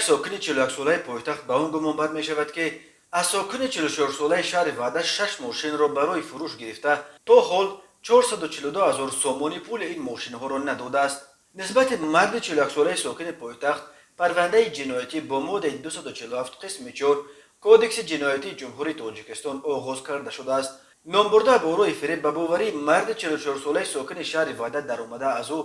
Сокини 41-солаи пойтахт ба он гумонбар мешавад, ки аз сокини 44-солаи шаҳри Ваҳдат шаш мошинро барои фурӯш гирифта, то ҳол 442 ҳазор сомонӣ пули ин мошинҳоро надодааст. Нисбати марди 41-солаи сокини пойтахт парвандаи ҷиноятӣ бо моддаи 247 қисми 4 Кодекси ҷиноятии Ҷумҳурии Тоҷикистон оғоз карда шудааст. Номбурда бо роҳи фиреб ба боварии марди 44-солаи сокини шаҳри Ваҳдат даромада, аз ӯ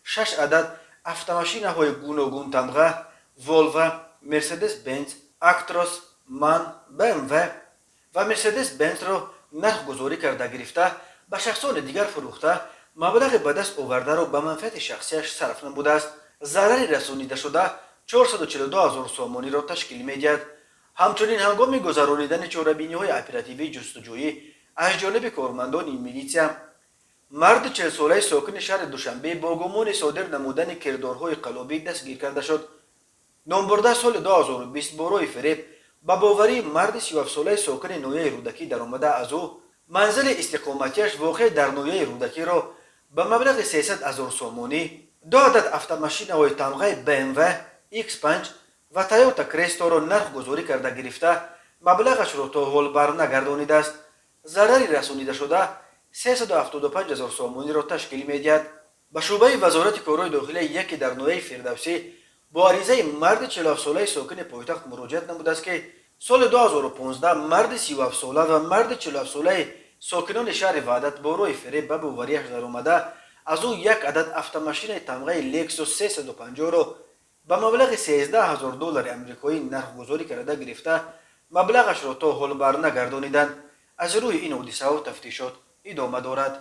шаш адад автомошинаҳои гуногунтамға Волва, Мерседес Бенц, Актрос, Ман, БМВ ва Мерседес Бенцро нархгузорӣ карда гирифта, ба шахсони дигар фурӯхта, маблағи ба даст овардаро ба манфиати шахсияш сарф намудааст. Зарари расонидашуда 442 ҳазор сомониро ташкил медиҳад. Ҳамчунин, ҳангоми гузаронидани чорабиниҳои оперативии ҷустуҷӯӣ аз ҷониби кормандони милитсия марди 40-солаи сокини шаҳри Душанбе бо гумони содир намудани кирдорҳои қаллобӣ дастгир карда шуд. Номбурда соли 2020 бо роҳи фиреб ба боварии марди 37-солаи сокини ноҳияи Рӯдакӣ даромада, аз ӯ манзили истиқоматиаш, воқеъ дар ноҳияи Рӯдакиро ба маблағи 300 ҳазор сомонӣ, ду адад автомошинаҳои тамғаи БМВ X5 ва Тойота Кресторо нархгузорӣ карда гирифта, маблағашро то ҳол барнагардонидааст. Зарари расонидашуда 375 ҳазор сомониро ташкил медиҳад. Ба шӯъбаи Вазорати корҳои дохилия яке дар ноҳияи Фирдавсӣ бо аризаи марди 47-солаи сокини пойтахт муроҷиат намудааст, ки соли 2015 марди 37-сола ва марди 47-солаи сокинони шаҳри Ваҳдат бо роҳи фиреб ба бовариаш даромада, аз ӯ як адад автомошинаи тамғаи Лексус 350-ро ба маблағи 13 ҳазор доллари амрикоӣ нархгузорӣ карда гирифта, маблағашро то ҳол барнагардониданд. Аз рӯи ин ҳодисаҳо тафтишот идома дорад.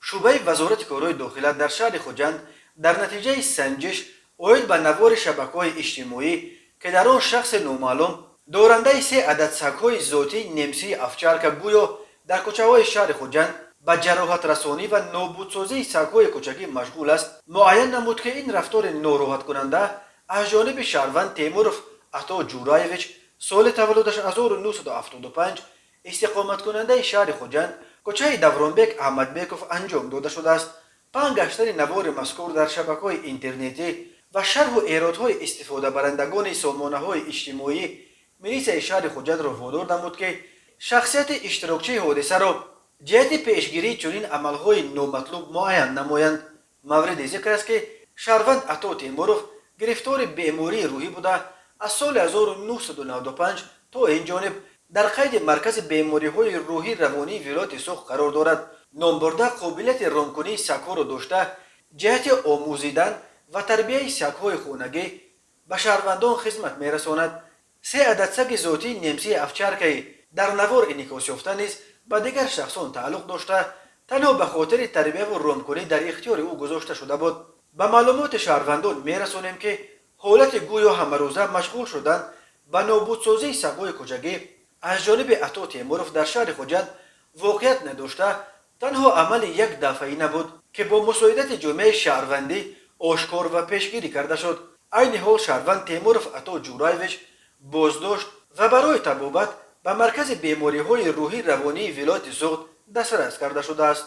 Шӯъбаи Вазорати корҳои дохила дар шаҳри Хуҷанд дар натиҷаи санҷиш оид ба навори шабакаҳои иҷтимоӣ, ки дар он шахси номаълум, дорандаи се адад сагҳои зотии немсии овчарка, гӯё дар кӯчаҳои шаҳри Хуҷанд ба ҷароҳатрасонӣ ва нобудсозии сагҳои кӯчагӣ машғул аст, муайян намуд, ки ин рафтори нороҳаткунанда аз ҷониби шаҳрванд Темуров Ато Ҷураевич, соли таваллудаш 1975, истиқоматкунандаи шаҳри Хуҷанд, кӯчаи Давронбек Аҳмадбеков анҷом дода шудааст. Паҳн гаштани навори мазкур дар шабакаҳои интернетӣ ва шарҳу эродҳои истифодабарандагони сомонаҳои иҷтимоӣ милисияи шаҳри Хуҷандро водор намуд, ки шахсияти иштирокчии ҳодисаро ҷиҳати пешгирии чунин амалҳои номатлуб муайян намоянд. Мавриди зикр аст, ки шаҳрванд Ато Темуров гирифтори бемории рӯҳӣ буда, аз соли 1995 то ин ҷониб дар қайди маркази бемориҳои рӯҳӣ равонии вилояти Суғд қарор дорад. Номбурда қобилияти ромкунии сагҳоро дошта, ҷиҳати омӯзидан ва тарбияи сагҳои хонагӣ ба шаҳрвандон хизмат мерасонад. Се адад саги зотии немсии овчаркаи дар навор инъикосёфта низ ба дигар шахсон тааллуқ дошта, танҳо ба хотири тарбияву ромкунӣ дар ихтиёри ӯ гузошта шуда буд. Ба маълумоти шаҳрвандон мерасонем, ки ҳолати гӯё ҳамарӯза машғул шудан ба нобудсозии сагҳои кӯчагӣ аз ҷониби Ато Темуров дар шаҳри Хуҷанд воқеият надошта, танҳо амали як дафъаӣ набуд, ки бо мусоидати ҷомеаи шаҳрвандӣ ошкор ва пешгирӣ карда шуд. Айни ҳол шаҳрванд Темуров Ато Ҷураевич боздошт ва барои табобат ба маркази бемориҳои рӯҳӣ равонии вилояти Суғд дастрас карда шудааст.